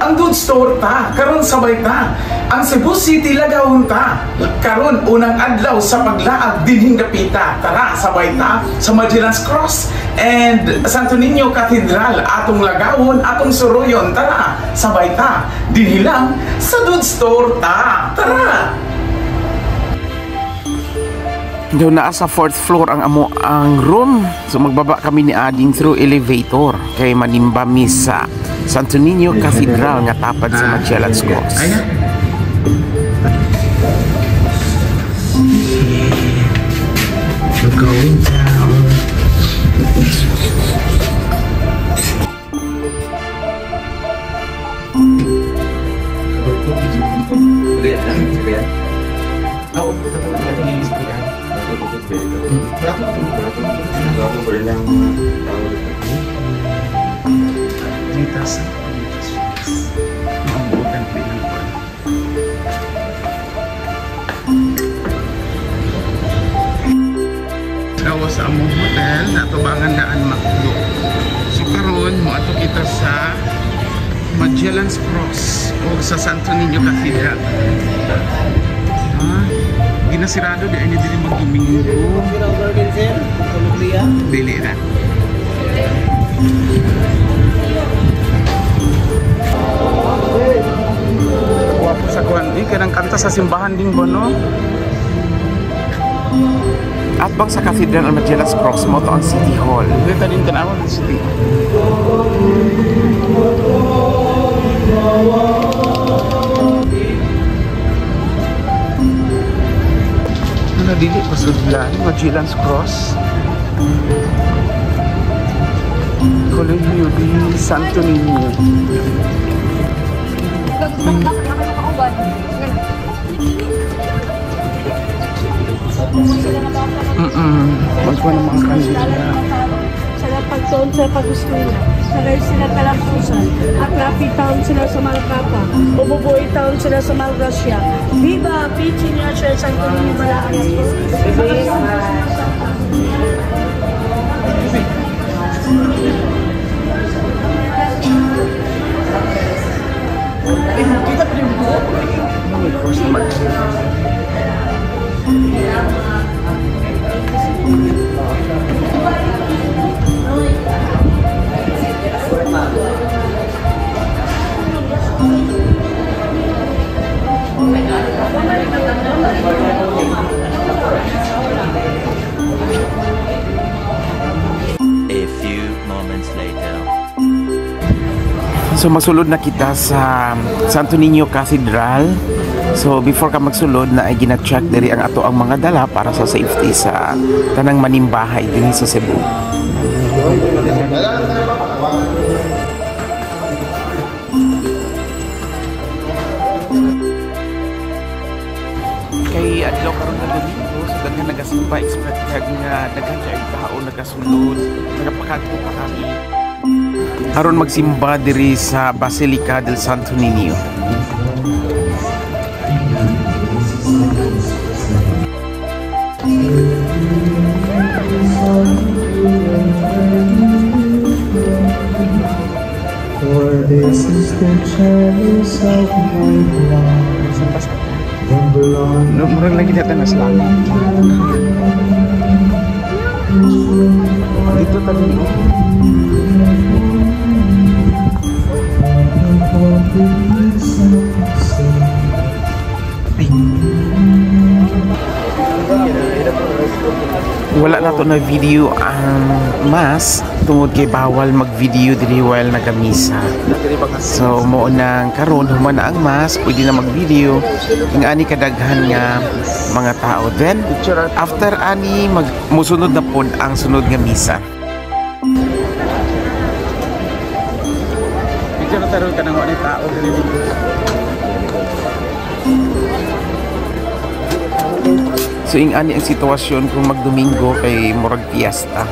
Ang Dudes Torta, karon sabay ta. Ang Cebu City lagawon ta. Karon unang adlaw sa paglaag dinhing dapita. Tara, sabay ta sa Magellan's Cross and Santo Niño Cathedral. Atong lagawon, atong suruyon. Tara, sabay ta. Dinhi lang sa Dudes Torta. Tara! Doon naa sa fourth floor ang amo ang room. So magbaba kami ni Ading through elevator kay manimba mi sa Santo Niño Cathedral nga tapad sa Magellan's Cross. Ay na. We're going down. Gawa sa among hotel natubangan daan McDo. So karon moadto kita sa Magellan's Cross o sa Santo Niño Cathedral. Ah, ginasirado di ani diri magdomingo. Dili na. Wapo sa kuan eh, kanang kanta sa simbahan din ba no? At bang sa Cathedral ang Magellan's Cross mo to ang City Hall. Dito din tanawan sa city. Ano dili pasudlan Magellan's Cross. Colegio de Santo Niño. Magkuha ng mga kandila. Sa pagtuon sa pag-eskwela, sabay sila kalapusan, at rapi taon sila sa Malkapa, bumubuhay taon sila sa Malgrasya. Viva Pichi niya siya sa Santo Niño Balaan. Kita pa rin buo. May cross naman. A few moments later. So magsulod na kita sa Santo Niño Cathedral. So before ka magsulod na ay gina-check diri ang ato ang mga dala para sa safety sa tanang manimbahay dinhi sa Cebu. Kay adlaw karon nga Domingo, so daghan nagasimba, expected nga daghan kay tao nagasulod, nagapakadto pa kami aron magsimba diri sa Basilica del Santo Niño. For this is the chalice of my blood. The blood No, murag lagi data na sila. Dito tadi. Ay. Wala na to na video ang mass tungod kay bawal mag-video diri while nagamisa. So mo nang karon human na ang mass, pwede na mag-video ang ani kadaghan nga mga tao. Then after ani mag musunod na pod ang sunod nga misa. Picture na taron ka ng wala tao diri. So ing ani ang sitwasyon kung magdomingo kay murag piyesta.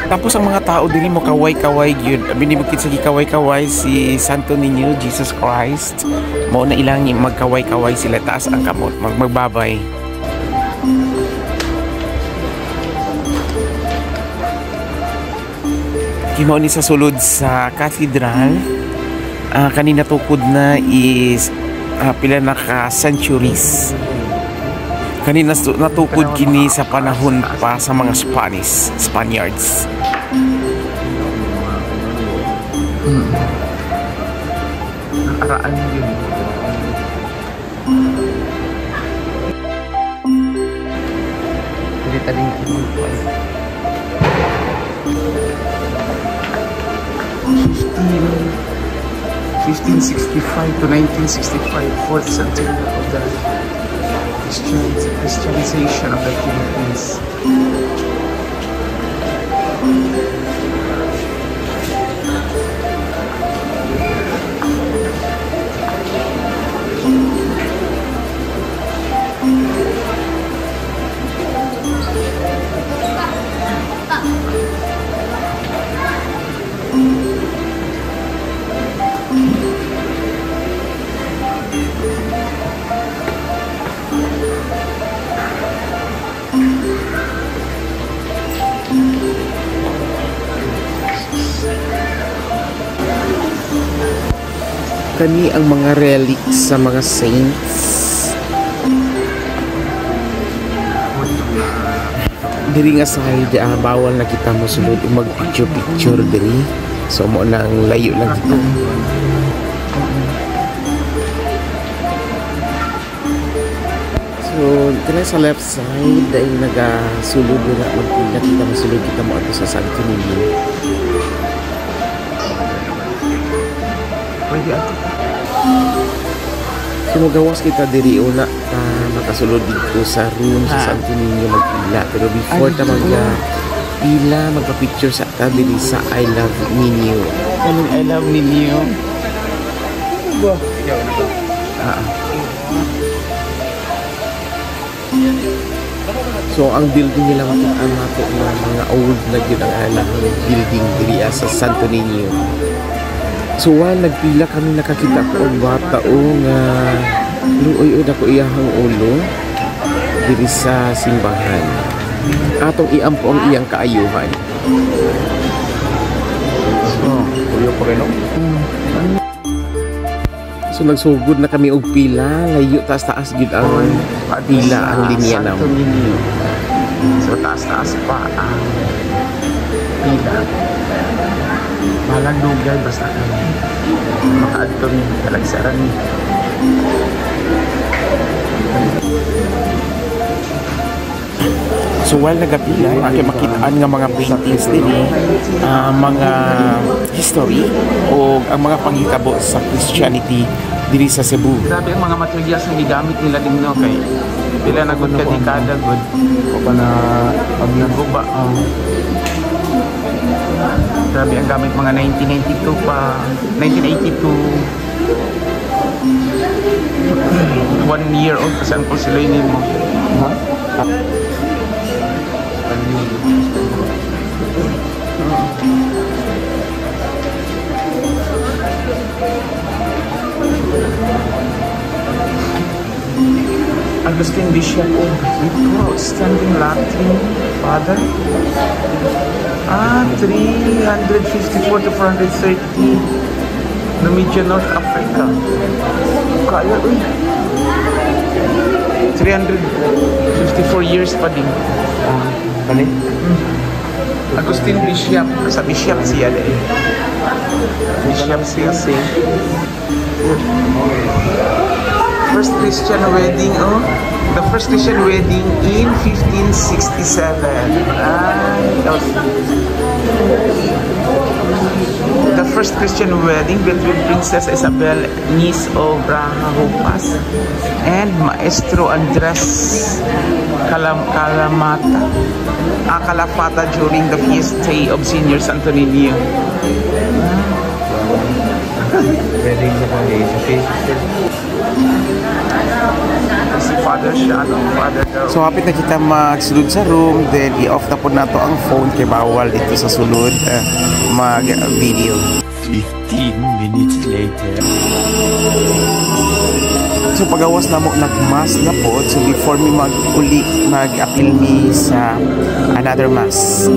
Tapos ang mga tao diri mo kaway-kaway gyud. Abi ni bukid sa gikaway-kaway si Santo Niño Jesus Christ. Mao na ilang magkaway-kaway sila, taas ang kamot, magbabay. Kay mao ni sa sulod sa cathedral. Kanina tukod na is pila na ka centuries. Kanina natukod kini sa panahon pa sa mga Spaniards. Araan yun. Dili taling ano. 1565 to 1965, fourth century of the Christianization of the Philippines. Kani ang mga relics sa mga saints. Diri nga side, bawal na kita mo sulod o mag picture picture diri. So mo nang layo lang kita. So kani sa left side dahil nagasulod na magpila kita, mosulod kita mo ato sa Santo Niño. Pwede ato. So magawas kita diri una ta makasulod dito sa room sa Santo Niño magpila. Pero before ta magpila, magpa-picture sa ta diri sa I Love Niño. Anong I Love Niño? So ang building nila makita nato na mga old na gyud ang alang building diri sa Santo Niño. So while nagpila kami, nakakita ko og bata o nga luoy od ako iyahang ulo diri sa simbahan. Atong iampo ang iyang kaayuhan. So, kuyo pa rin, no? So nagsugod na kami og pila, layo taas-taas gyud ang pila, ang linya Santo na. Niño. So taas-taas pa ang pila. Balang dugay basta kami makaadto mi talagsaran mi. So while nagapila, ake makitaan nga mga paintings diri, mga history o ang mga panghitabo sa Christianity diri sa Cebu. Grabe ang mga materials na gigamit nila din, no, kay pila na gud ka dekada gud. O pa na pag Naguba, oh. Grabe ang gamit, mga 1992 pa, 1982. 1 year old kasi Uncle Siloy nimo. Ha? Agustin Bishop of Ito, outstanding Latin father. 354 to 430. Numidia, North Africa. Kaya, uy. 354 years pa din. Bali? Agustin Bishop. Sa Bishop siya eh. Bishop siya si. First Christian wedding, oh. The first Christian wedding in 1567. Ah, the first Christian wedding between Princess Isabel, niece of Rahahupas, and Maestro Andres Kalamata, Calafata during the feast day of Senior Santo Niño. Wedding sa kanya sa Facebook. Si Father siya, ano, Father daw. So hapit na kita magsulod sa room, then i-off na po nato ang phone kay bawal dito sa sulod mag-video. 15 minutes later. So pagawas na mo, nagmass na po. So before mi mag-uli, mag-apil mi sa another mass.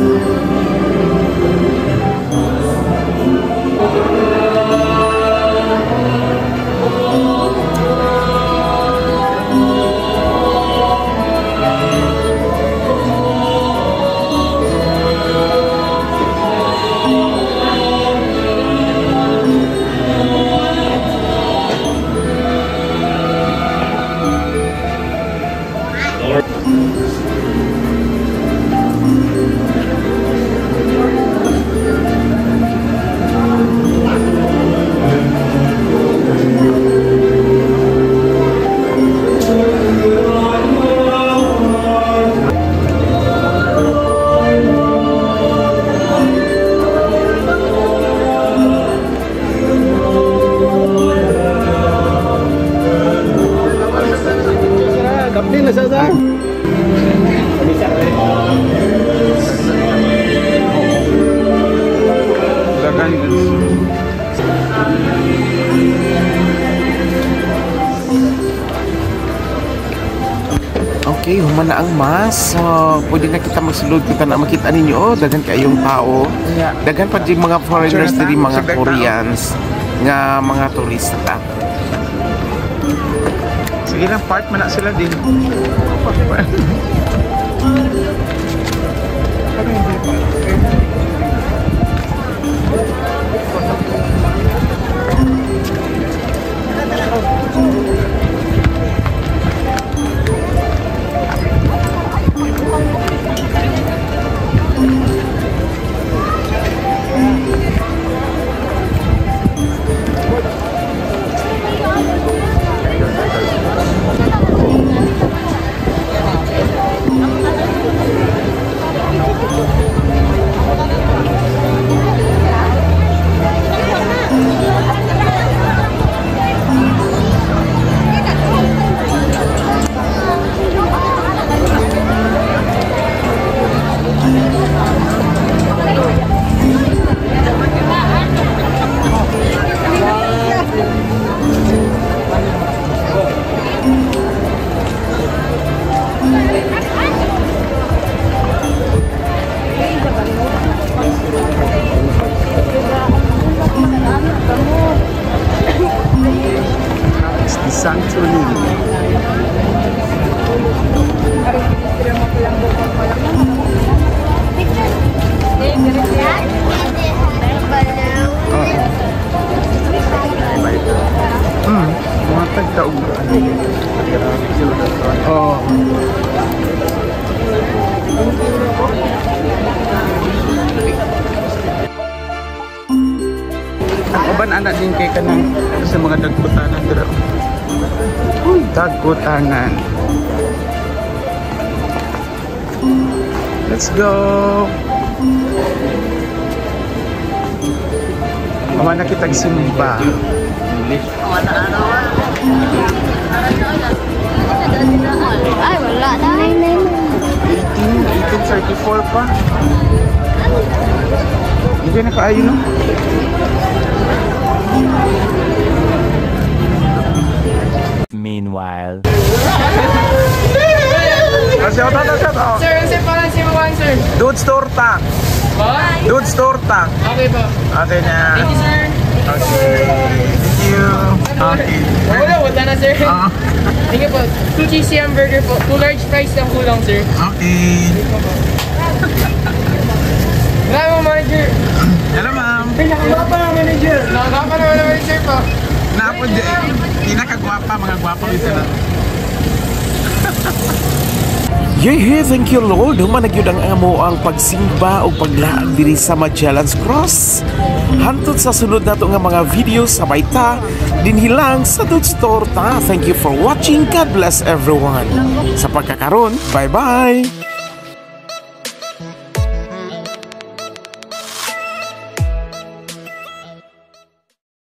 Magellan. Okay, human na ang mass. So, pwede na kita magsulod, kita na makita ninyo. Oh, daghan kayong tao. Yeah. Daghan pa din mga foreigners Sure na diri, ta? mga Sure na tao. Koreans nga mga turista. Sige lang, part man na sila din. Pero hindi pa. It's the Santorini. Mga tagtaog. Oh. Ang uban ana din kay kanang sa mga dagkutanan dira. Uy, dagkutanan. Let's go. Mama na kitag simba. Ay, wala na. 18, 1834 pa. Hindi na kaayo, no? Meanwhile. Kasi ako, tata, tata. Sir, sir, parang si Mawan, sir. Dudes torta. Ba? Dudes torta. Okay po. Okay na. Thank you, sir. Okay. Thank you. Okay. Wala, wala na, sir. Ah, Thank you po. Two cheesy hamburger po. Two large fries lang kulang, sir. Okay. Wala mo, manager. Hello, ma'am. Nakakapa na, manager. Nakakapa na, manager po. Napod, pinakagwapa, mga gwapa ito na. Yay, thank you, Lord. Human na gyud ang amo ang pagsimba o paglaag diri sa Magellan's Cross. Hantod sa sunod nato nga mga video, sabay ta dinhi lang sa Dudes Torta. Thank you for watching. God bless everyone. Sa pagkakaron, bye-bye.